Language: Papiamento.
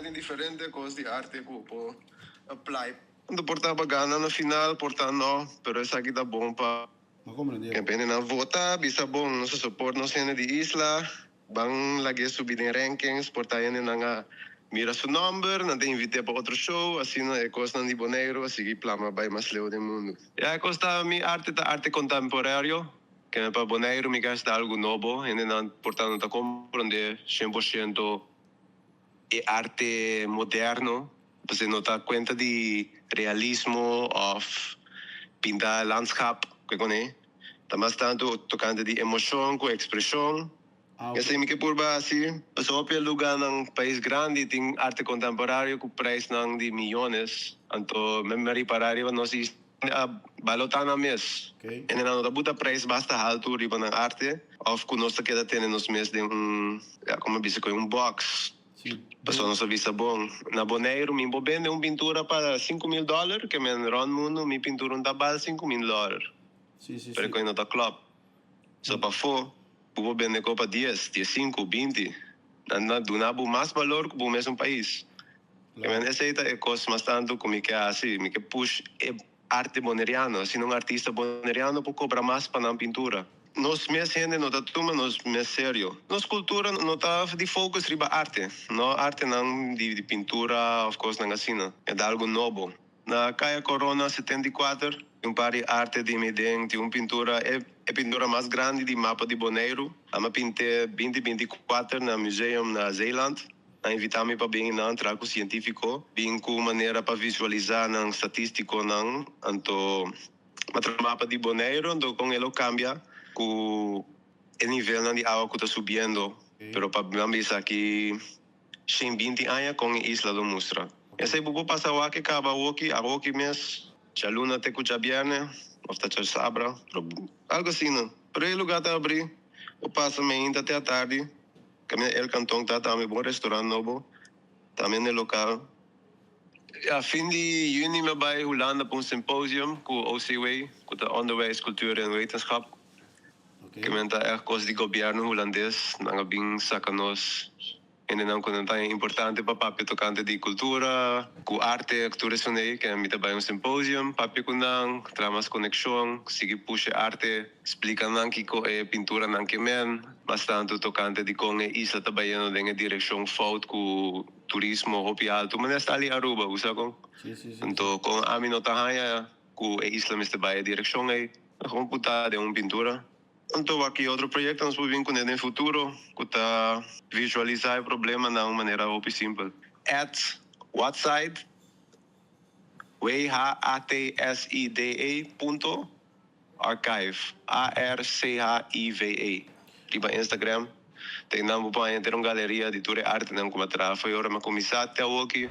Tin diferente kos di arte ku por apply. Anto por ta pa gana na final, por ta no, pero esaki ta bon pa M'a komprendé. Hendenan vota, bisa bon, nos a support nos hende di isla, ban lag'é subi den rankings, por ta hendenan a mira su nòmber, nan ta invit'é pa otro show, asina e kosnan di Boneiru a sigui plama bai mas leu den mundu. Ya e kos ta, mi arte ta arte kontemporario, kende pa Boneiru mi ke hasi ta algu nobo, hendenan por ta no ta komprondé 100% e arte moderno, pasobra no ta kuenta di realismo òf pinta landschap ke kuné, ta mas tantu tokante di emoshon ku ekspreshon. Esei mi ke purba hasi. Pasobra hopi e lugánan pais grandi tin arte kontemporario ku preisnan di miyones, anto mi a ripará riba nos isla a balotá nan mes. Hendenan no ta buta preis basta haltu riba nan arte òf ku nos ta keda tene nos mes den un, ya komo bisa ku un box. Pasobra nos a bisa bon, na Boneiru mi bo bende un pintura pa 5000 dòler, ke men rònt mundu mi pintura un ta bal 5000 dòler. Pero ku e no ta klòp. So pafó bo por bende ko pa 10, 15, 20. Nan ta duna bo mas balor ku bo mesun pais. Ke men esei ta e kos mas tantu ku mi ke hasi, mi ke push e arte boneriano. Asina un artista boneriano por kobra mas pa nan pintura. Nos mes hende no ta tuma nos mes serio. Nos kultura no ta di focus riba arte, no artenan di pintura of kosnan asina. E ta algu nobo. Na Kaya Corona 74 tin un par di arte di mi den, tin un pintura, e e pintura mas grandi di mapa di Boneiru. Ami a pint'é 2024 na museum na Zeeland. Nan invitá mi pa bin nan traha ku sientífiko, bin ku manera pa visualisá nan statistikonan. Anto mi a traha mapa di Boneiru, anto kon e lo kambia ku e nivelnan di awa ku ta subiendo. Pero pa nan bisa aki 120 aña kon e isla lo mustra. Esei bo por pasa wak e kaba awoki, awoki mes, djaluna te ku djabièrnè òf ta djasabra, pero algu asina. Pero e lugá ta abrí, bo pasa meinta te atardi. Kaminda El Cantón ta tambe bon restaurant nobo, tambe n'e local. Ya fin di juni mi a bai Hulanda pa un symposium ku OCW, ku ta Onderwijs, Cultuur en Wetenschap. Ke men ta ègt kos di gobièrnu hulandes. Nan a bin saka nos hendenan ku nan ta importante pa papia tokante di kultura, ku arte, tur esun ei. Ke mi ta bai un symposium, papia ku nan, traha mas konekshon, sigui pusha e arte, splika nan kiko e pinturanan ke men. Mas tantu tokante di kon e isla ta bayendo den e direkshon fout ku turismo hopi altu. Manera sta ali Aruba, bo sa kon? Anto kon ami no ta haña ku e isla mester bai e direkshon ei. Ta kon puta den un pintura. Anto wak otro proyekto nos por bin kuné den futuro ku ta visualisá e problema na un manera hopi simpel. At Whatside, W-H-A-T-S-I-D-E punto Archive, A-R-C-H-I-V-E, riba Instagram. Te nan bo por haña ter un galeria di tur e artenan ku mi a traha for e ora mi a kuminsá te awoki.